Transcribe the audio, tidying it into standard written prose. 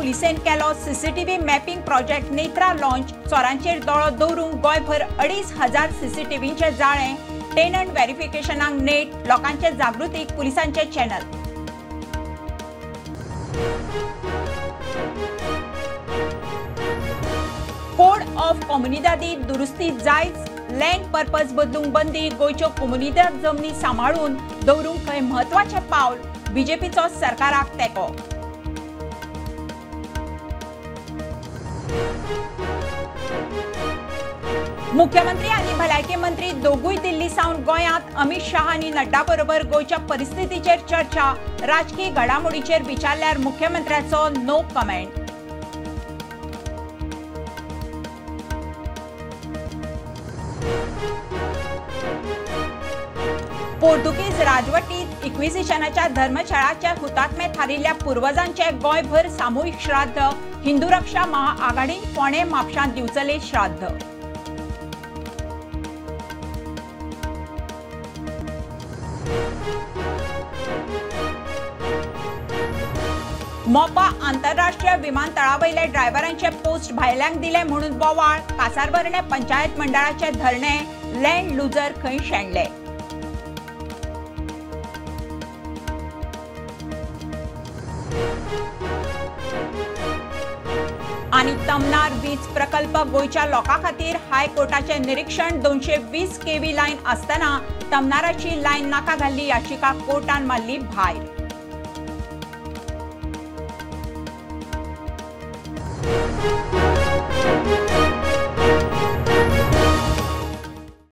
पुलिसेन केलो CCTV mapping project Netra launch. चोरांचेर दोळो दवरूंक गोंयभर 2500 सीसीटीव्हींचे जाळें. टेनंट व्हेरिफिकेशनाक नेट, लोकांचे जागृतीक पुलिसांचे चॅनल. कोड ऑफ कोमुनिदादी दुरुस्ती जायच, लँड पर्पज बदलूंक बंदी. गोंयच्यो कोमुनिदाद जमनी सांबाळून दवरूंक खंय म्हत्वाचें पावल. बीजेपीचो सरकाराक तेंको. मुख्यमंत्री आनी भलायकी मंत्री दोगूय दिल्ली सावन गोंयांत. अमित शाह आनी नड्डा बरोबर गोंयच्या परिस्थितीचेर चर्चा. राजकीय घडामोडीचेर विचारल्यार मुख्यमंत्र्याचो नो कमेंट. पोर्तुगीज राजवटीत इक्विजिशनाच्या धर्मछळाच्या हुतात्मे थारिल्ल्या पुर्वजांचे गोंयभर सामूहिक श्राद्ध. हिंदू रक्षा महाआघाडीन फोंडें म्हापशांत दिवचले श्राद्ध. मोपा आंतरराष्ट्रीय विमानतळावयले ड्रायव्हरांचे पोस्ट भायल्यांक दिले म्हणून बोवाळ. कासारवर्णे पंचायत मंडळाचे धरणे. लँड लुजर खंय शेणले. आनी तमनार वीज प्रकल्प गोंयच्या लोकां खातीर हायकोर्टाचे निरीक्षण. 220 केव्ही लायन आसतना तमनाराची लायन नाका घाल्ली याचिका कोर्टान मारली भायर.